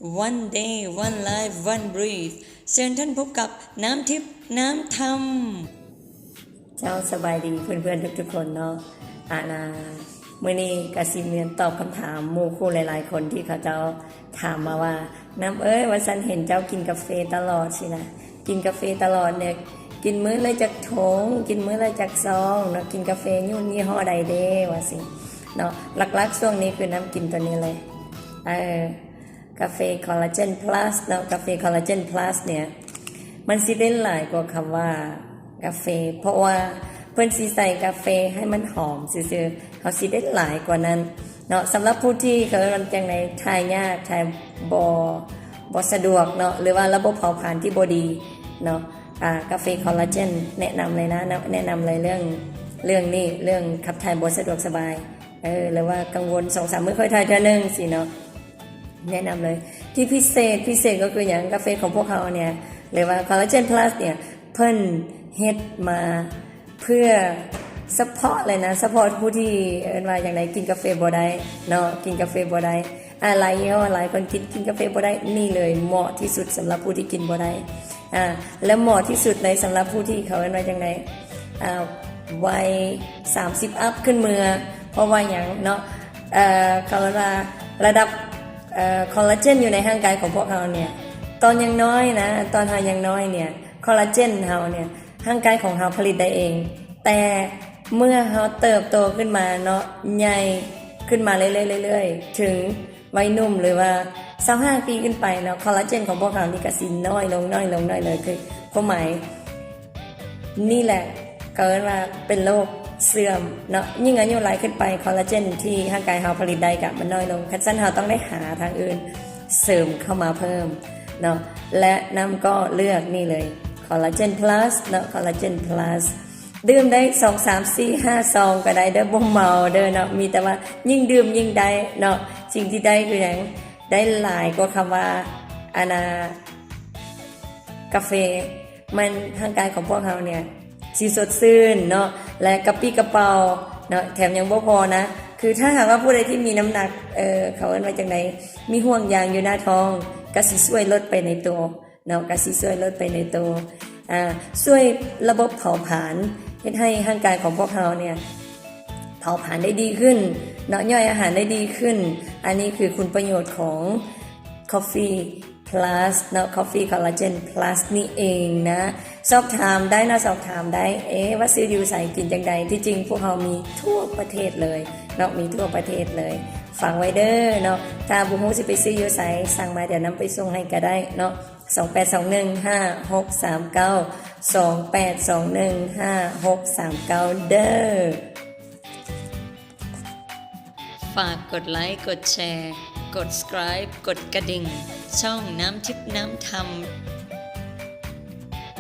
One Day One Life One Breath ເຊີນທ່ານພົບກັບນ້ຳທິບນ້ຳທຳ. ເຈົ້າ ສະບາຍດີເພື່ອນໆທຸກໆຄົນເນາະ. ອາ ນາ ມື້ນີ້ກະຊິແມ່ນຕອບຄຳຖາມໝູ່ຄູ່ຫຼາຍໆຄົນທີ່ເຂົາເຈົ້າຖາມມາວ່າ ນ້ຳເອີຍ ວ່າຊັ້ນ ເຫັນເຈົ້າກິນກາເຟຕະຫຼອດຊີ້ນະ ກິນກາເຟຕະຫຼອດເນາະ ກິນມື້ລະຈັກຖົງ ກິນມື້ລະຈັກຊອງເນາະ ກິນກາເຟຍີ່ນຍີ່ຫໍ້ໃດເດ ວ່າຊີ້ເນາະ. ຫຼັກໆຊ່ວງນີ້ຄືນ້ຳກິນໂຕນີ້ແຫຼະ ເອີ ກາເຟຄໍລາເຈນພລັສເນາະ ກາເຟຄໍລາເຈນພລັສເນຍ ມັນຊິເດັ່ນຫຼາຍກວ່າຄຳວ່າກາເຟ ເພາະວ່າເພິ່ນຊິໃສ່ກາເຟໃຫ້ມັນຫອມຊື່ໆ ເຮົາຊິເດັ່ນຫຼາຍກວ່ານັ້ນເນາະ. ສຳລັບຜູ້ທີ່ ເຂົາເອີ້ນວ່າຈັ່ງໃດ ຖ່າຍຍາກ ຖ່າຍບໍ່ ບໍ່ສະດວກເນາະ ຫຼືວ່າລະບົບເຜົາຜານທີ່ບໍ່ດີເນາະ ອາ ກາເຟຄໍລາເຈນແນະນຳເລີຍນະ ແນະນຳເລີຍເລື່ອງ ເລື່ອງນີ້ ເລື່ອງຂັບຖ່າຍບໍ່ສະດວກສະບາຍ ເອີ ຫຼືວ່າກັງວົນ ສອງສາມມື້ຄ່ອຍຖ່າຍເທື່ອໜຶ່ງຊີ້ເນາະ ແນະນຳເລີຍ. ທີ່ພິເສດ ພິເສດກໍຄືຫຍັງ ກາເຟຂອງພວກເຮົາເນຍ ຫຼືວ່າຄໍລາເຈນພລັສເນຍ ເພິ່ນເຮັດມາເພື່ອສະເພາະເລີຍນະ ສະເພາະຜູ້ທີ່ເອີ້ນວ່າຈັ່ງໃດ ກິນກາເຟບໍ່ໄດ້ເນາະ ກິນກາເຟບໍ່ໄດ້ ອາ ຫຼາຍຍີ່ຫໍ້ ຫຼາຍຄົນກິນ ກິນກາເຟບໍ່ໄດ້ ນີ້ເລີຍ ເໝາະທີ່ສຸດສຳລັບຜູ້ທີ່ກິນບໍ່ໄດ້ ອາ ແລະ ເໝາະທີ່ສຸດເລີຍສຳລັບຜູ້ທີ່ ເຂົາເອີ້ນວ່າຈັ່ງໃດ ອາ ໄວສາມສິບອັບຂຶ້ນເມືອ ເພາະວ່າຫຍັງເນາະ ເອີ ເຂົາເອີ້ນວ່າລະດັບ ເອີ ຄໍລາເຈນຢູ່ໃນຮ່າງກາຍຂອງພວກເຮົາເນຍ ຕອນຍັງນ້ອຍນະ ຕອນເຮົາຍັງນ້ອຍເນຍ ຄໍລາເຈນເຮົາເນຍ ຮ່າງກາຍຂອງເຮົາຜະລິດໄດ້ເອງ ແຕ່ເມື່ອເຮົາເຕີບໂຕຂຶ້ນມາເນາະ ໃຫຍ່ຂຶ້ນມາເລື້ອຍໆ ເລື້ອຍໆ ເຖິງ ໄວໜຸ່ມ ຫຼືວ່າຊາວຫ້າປີຂຶ້ນໄປເນາະ ຄໍລາເຈນຂອງພວກເຮົານີ້ກະຊິນ້ອຍລົງ ນ້ອຍລົງ ນ້ອຍເລີຍ ຄືຄວາມໝາຍນີ້ແຫຼະ ເຂົາເອີ້ນວ່າເປັນໂລກເສື່ອມເນາະ ຍິ່ງອາຍຸຫຼາຍຂຶ້ນໄປ ຄໍລາເຈນທີ່ຮ່າງກາຍເຮົາຜະລິດໄດ້ກະມັນນ້ອຍລົງ ຄັນຊັ້ນເຮົາຕ້ອງໄດ້ຫາທາງອື່ນເສີມເຂົ້າມາເພີ່ມເນາະ ແລະ ນ້ຳກໍເລືອກນີ້ເລີຍ ຄໍລາເຈນພລັສເນາະ ຄໍລາເຈນພລັສ ດື່ມໄດ້ສອງ ສາມ ສີ່ ຫ້າ ຊອງກໍໄດ້ເດີ ບໍ່ເມົາເດີເນາະ ມີແຕ່ວ່າຍິ່ງດື່ມຍິ່ງໄດ້ເນາະ. ສິ່ງທີ່ໄດ້ຄືຫຍັງ? ໄດ້ຫຼາຍກວ່າຄຳວ່າ ອັນນ່າ ກາເຟ ແມ່ນຮ່າງກາຍຂອງພວກເຮົາເນຍຊິສົດຊື່ນເນາະ ແລະ ກະປິກະເປົາເນາະ ແຖມຍັງບໍ່ພໍນະ ຄືຖ້າຫາກວ່າຜູ້ໃດທີ່ມີນ້ຳໜັກ ເອີ ເຂົາເອີ້ນວ່າຈັ່ງໃດ ມີຫ່ວງຢາງຢູ່ໜ້າທ້ອງ ກະຊິຊ່ວຍລົດໄປໃນໂຕ ເນາະ ກະຊິຊ່ວຍລົດໄປໃນໂຕ ອາ ຊ່ວຍລະບົບເຜົາຜານ ເຮັດໃຫ້ຮ່າງກາຍຂອງພວກເຮົາເນຍເຜົາຜານໄດ້ດີຂຶ້ນເນາະ ຍ່ອຍອາຫານໄດ້ດີຂຶ້ນ. ອັນນີ້ຄືຄຸນປະໂຫຍດຂອງຄອບຟີພລັສເນາະ ຄອບຟີຄໍລາເຈນພລັສນີ້ເອງນະ. ສອບຖາມໄດ້ເນາະ ສອບຖາມໄດ້ ເອ ວ່າຊື້ຢູ່ໃສ ກິນຈັ່ງໃດ? ທີ່ຈິງພວກເຮົາມີທົ່ວປະເທດເລີຍເນາະ ມີທົ່ວປະເທດເລີຍ. ຝາກໄວ້ເດີເນາະ ຖ້າບໍ່ຮູ້ຊິໄປຊື້ຢູ່ໃສ ສັ່ງມາ ດຽວນຳໄປສົ່ງໃຫ້ກະໄດ້ເນາະ. ສອງແປດສອງໜຶ່ງຫ້າຫົກສາມເກົ້າ ສອງແປດສອງໜຶ່ງຫ້າຫົກສາມເກົ້າ ເດີ. ຝາກກົດໄລ ກົດແຊ ກົດ subscribe ກົດກະດິ່ງ ຊ່ອງນ້ຳທິບນ້ຳທຳ.